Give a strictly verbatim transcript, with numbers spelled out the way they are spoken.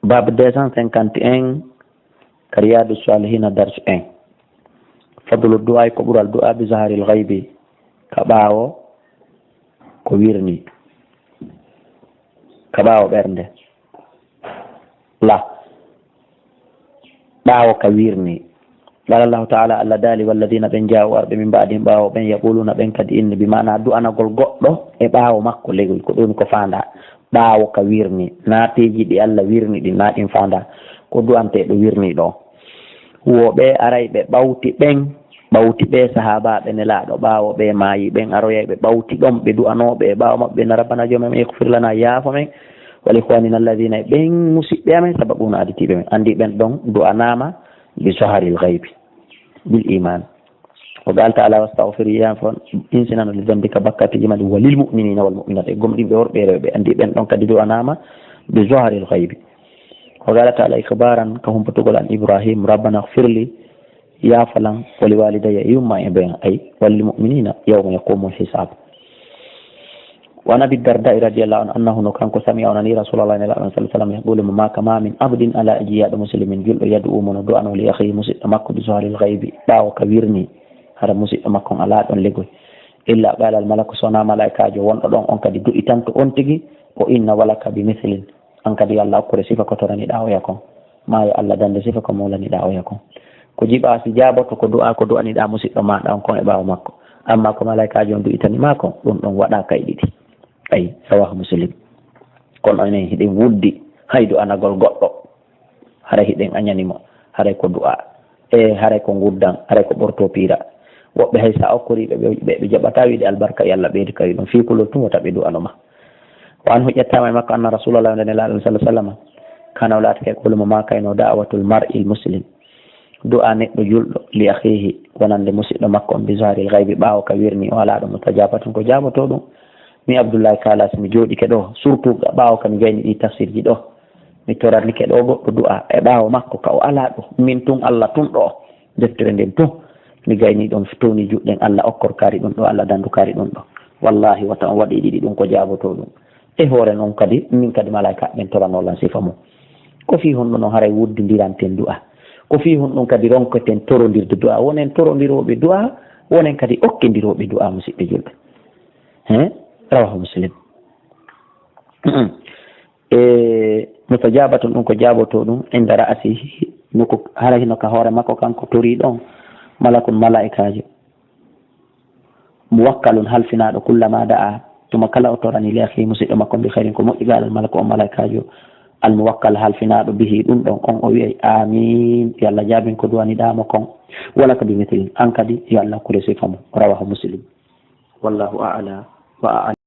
Baabu deux cent cinquante et un, ka Riyadu Salihina, darsu un. Fadlu du'a, ko ɓural du'a, bi zaharil ghaybi, ka ɓaawo ko wirni, ka ɓaawo ɓernde. La, ɓaawo ka wirni. Qala Allahu Ta'ala, Allah daali, "Walladina", ɓen jaawo arɓe, "min ba'dihim", ɓaawo ɓen, "yaquluna", ɓen kadi inni, bi maana du'anagol goɗɗo e ɓaawo makko, legoy ko ɗum ko faanda. Ɓaawo ka wirni, naateeji ɗi Allah wirni ɗin, naa ɗin faanda. Ko du'anteeɗo wirni ɗo. Wo ɓe aray ɓe ɓawti ɓen, ɓawti ɓe sahaabaaɓe Nelaaɗo, ɓaawo ɓe maayi ɓen, aroyay ɓe ɓawti ɗon, ɓe du'anooɓe e ɓaawo maɓɓe, na, "Rabbana, Joomi amen, ighfir lana, yaafo men, wa li ikhwanina alladhina", e ɓen musiɓɓe amen, sabaquna, aditiiɓe men. Anndi ɓen ɗon du'anaama bi zaharil ghaybi, bil iman. Wa qala ta'ala, "Wastaghfir", yaafo, insinano, "li dhanbika", bakkatuuji ma ɗin, "wa lil mu'minina wal mu'minat", e gomɗinɓe worɓe e rewɓe. Anndi ɓen ɗon kadi du'anaama bi zaharil ghaybi. Wa qala ta'ala ikhbaran, ka humputugol an Ibrahim, "Rabbana ighfir li", yaafo lan, "wa li walidayya", e yumma e ben, ay, "wa lil mu'minina yawma yaqumul hisab." Wa an Abi Darda radiyallahu anhu, annahu, no kanko, sami'a, o nani Rasulullah, Nelaaɗo on, sallallahu alaihi wasallam, yaqulu, mo maaka, "Ma min abdin", alaa e jiyaaɗo muslimin, julɗo, "yad'u", mo no du'anoo, "li akhihi", musiɗɗo makko, "bi zahril ghaybi", ɓaawo ka wirni, hara musiɗɗo makko on alaa ɗon legoy, "illa qala al malaku", so wonaa malaa'ikaajo wonɗo ɗon on kadi du'itanto on tigi, "o inna walaka bi mithlin", an kadi yo Allah okkure sifa ko toraniɗaa oya kon, maa yo Allah dande sifa ko mowlaniɗaa oya kon. Ko jiɓaa si jaaboto ko du'aa ko du'aniɗaa musiɗɗo maaɗa on kon e ɓaawo makko. Ammaa ko malaa'ikaajo on du'itani maa kon, ɗum ɗon waɗaa kay ɗiɗi. Ay, rawahu Muslim. Kono enen hiɗen wuddi hay du'anagol goɗɗo. Haray hiɗen añani mo, haray ko du'aa, e haray ko nguddan, haray ko ɓorto piira. Woɓɓe hay sa okkorii ɓe, ɓe, ɓe, ɓe jaɓataa wiide albarka, yo Allah ɓeydu kadi ɗum. Fii kulol tun wota ɓe du'ano ma. Wa anhu, ƴettaama e makko, anna Rasulallah, nde Nelaaɗo on, sallallahu alaihi wasallam, kana, o laatake, yaqulu, mo maakayno, "Da'watul mar'il muslim", du'aa neɗɗo julɗo, "li akhihi", wonande musiɗɗo makko on, "bi zahril ghaybi", ɓaawo ka wirni, o alaa ɗum, "mustajabatun", ko jaabotoo ɗum. Mi Abdullahi Kala, si mi jooɗike ɗo, surtout ɓaawo ka mi gayni ɗi tafsirji ɗo, mi toranike ɗo goɗɗo du'aa e ɓaawo makko ka o alaa ɗo, min tun, Allah tun ɗo, deftere nden tun, mi gayni ɗon towni juɗɗen, Allah okkor kaari ɗum ɗo, Allah dandu kaari ɗum ɗo. Wallahi, wata on waɗi ɗiɗi, ɗum ko jaabotoo ɗum. E hoore non kadi, min kadi malaa'ika ɓen torano lan sifa mum. Ko fii honɗun non haray wuddindiranten du'aa? Ko fii honɗun kadi ronketen torondirde du'aa? Wonen torondirooɓe du'aa, wonen kadi okkindirooɓe du'aa, musiɓɓe julɓe. He? Rawahu Muslim. E, mustajabatun, ɗum ko jaabotoo ɗum, inda ra'si, no ko hara hino ka hoore makko kanko toriiɗo on, malakun, malaa'ikaajo, muwakkalun, halfinaaɗo, kullama da'a, tuma kala o torani, li akhi, musiɗɗo makko, bi khairin, ko moƴƴi, qala al malaku, on malaa'ikaajo, al muwakkal, halfinaaɗo, bihi, ɗum ɗon, on o wi'ay, "Amin, yo Allah jaabin ko du'aniɗaa mo kon, walaka bi mithlin, an kadi, yo Allah okkure sifa mo." Rawahu Muslim. Wallahu a'la wa a'lam.